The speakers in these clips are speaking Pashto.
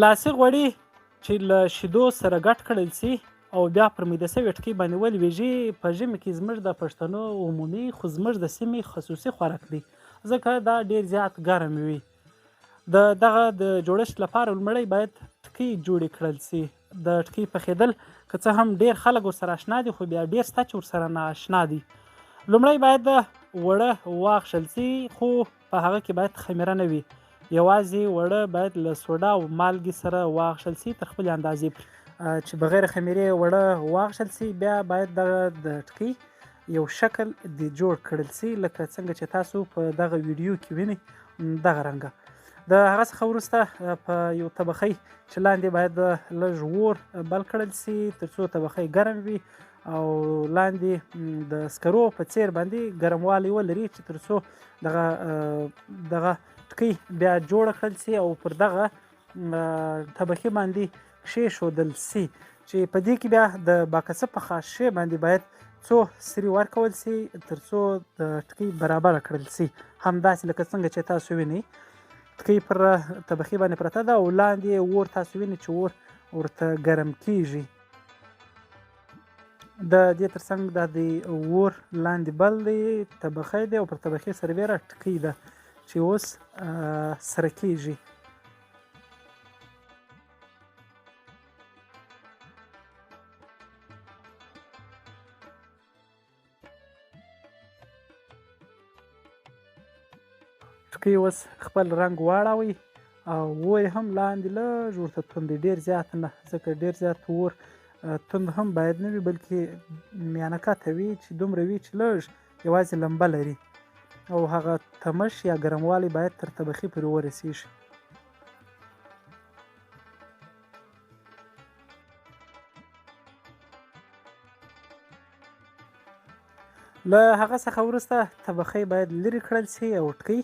لاسي غوړي چې له شیدو سره ګډ کړل سي او بیا پر میده سوې ټکۍ باندې ولویږي، په ژمي کې زموږ د پښتنو عمومي خو زموږ د سیمې خصوصي خوراک دی، ځکه دا ډیر زیات ګرم وي. د دغه د جوړښت لپاره لومړی باید ټکۍ جوړې کړل سي. د ټکۍ پخېدل که څه هم ډیر خلک ورسره اشنا دي، خو بیا ډیر سته چې ورسره نا اشنا دي. لومړی باید اوړه واخښل سي، خو په هغه کې باید خمیره نه وي، یوازې اوړه باید له سوډا او مالګې سره واخښل سي تر خپلې اندازې پورې. چې بغیر خمیرې اوړه واخښل سي، بیا باید دغه د ټکۍ یو شکل دې جوړ کړل سي، لکه څنګه چې تاسو په دغه ویډیو کې وینئ دغه رنګه. د هغه څخه وروسته په یو طبخۍ چې لاندې باید لږ اور بل کړل سي ترڅو طبخۍ ګرم وي او لاندې د سکرو په څیر باندې ګرموالی ولري، چې ترڅو دغه ټکۍ بیا جوړه کړل سي او پر دغه طبخې باندې کښېښودل سي، چې په دې کې بیا د باکسه په خاصې باندې باید څو سري ورکول سي ترڅو د ټکۍ برابره کړل سي. همداسې لکه څنګه چې تاسو وینئ ټکۍ پر طبخې باندې پرته ده او لاندې اور تاسو وینئ چې اور ورته ګرم کیږي. د دې ترڅنګ دا د اور لاندې بل دی، طبخه دی او پر طبخې سربېره ټکۍ ده چې اوس سره کیږي. ټکۍ اوس خپل رنګ واړوي او اور یې هم لاندې لږ ورته توند دی، ډېر زیات نه، ځکه ډېر زیات اور توند هم باید نه وي، بلکې میانه کته وي، چې دومره وي چې لږ یوازې لمبه لري او هغه تمش یا ګرموالی باید تر طبخې پورې ورسیږي. له هغه څخه وروسته طبخۍ باید لرې کړل سي او ټکۍ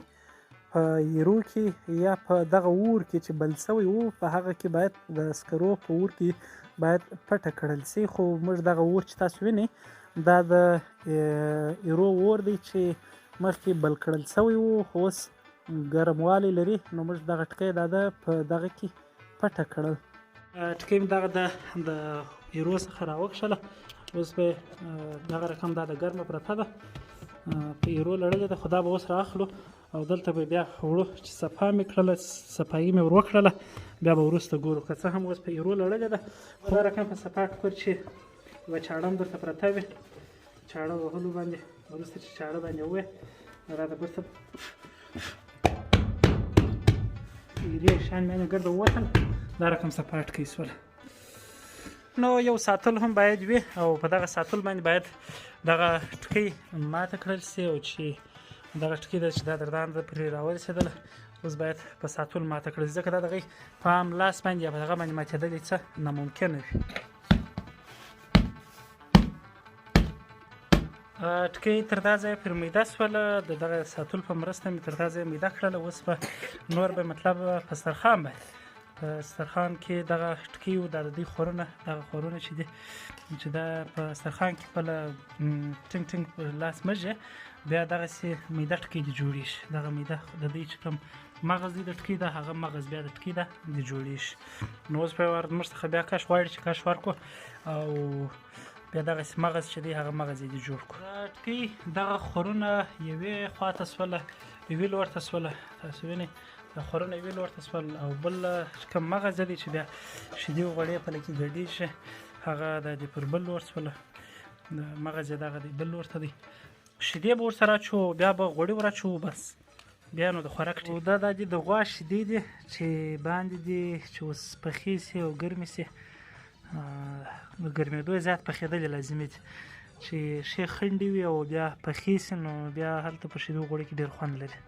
په ایرو کې یا په دغه اور کې چې بل سوی و په هغه کې باید د سکرو په اور کې باید پټه کړل سي. خو موږ دغه اور چې تاسو وینئ دا د ایرو اور دی چې مخکې بل کړل سوی و، خو اوس ګرموالی لري، نو موږ دغه ټکی دا ده په دغه کې پټه کړل. ټکی مې دغه د ایرو څخه راوکښله، اوس به دغه رقم دا د ګرمه پرته ده په ایرو لړلې ده، خو دا به اوس رااخلو او دلته به بیا وړو چې صفا مې کړله، صفایي مې ور وکړله، بیا به وروسته ګورو. که څه هم اوس په ایرو لړلې ده، خو دا رقم په صفا ټوکر چې یوه چاړه هم درته پرته وي، چاړه وهلو باندې وروسته چې چاړه باندې ووې دا د بیرته ایرې شیان مې ګرده ووتل، دا رقم صفا ټکۍ سوله. نو یو ساتل هم باید وي او په دغه ساتل باندې باید دغه ټکۍ ماته کړل سي، او چې دغه ټکۍ ده چې دا دردانده پرې راورسېدله اوس باید په ساتل ماته کړل سي، ځکه دا دغې په عام لاس باندې یا په دغه باندې ماتېدل یې څه ناممکنه وي. ټکۍ تر دا ځایه پرې میده سوله، د دغه ساتل په مرسته مې تر دا ځایه میده کړله. اوس به نور به مطلب په سترخوان باندې، په سترخوان کې دغه ټکۍ و، دا د دوی خورونه، دغه خورونه چې دي چې دا په سترخوان کې خپله ټینګ ټینګ په لاس مږي، بیا دغسې میده ټکۍ دې جوړېږي. دغه میده د دوی چې کوم مغز دی د ټکۍ ده، هغه مغز بیا د ټکۍ ده دې جوړېږي. نو اوس به ور موږ څخه بیا کش غواړي چې کش ورکړو او بیا دغسې مغز چې دی هغه مغز یې دې جوړ کړو. دا ټکۍ دغه خورونه یوې خواته سوله، یوې لور ته سوله، تاسو وینئ دا خورونه یوې لور ته سول، او بل چې کوم مغز دی چې بیا شیدې او غوړې په لکې ګډېږي هغه د دې پر بل لور سوله، د مغز یې دغه دی بل لور ته دی. شیدې به ورسره اچوو، بیا به غوړي ور اچوو، بس بیا نو د خوراک ټیم. دا د دې د غوا شیدې دي چې باندې دي چې اوس پخې سي او ګرمې سي، د ګرمېدو یې زیات پخېدل یې لازمي دي چې ښې خنډې وي او بیا پخې سي، نو بیا هلته په شیدو غوړي کې ډېر خوند لري.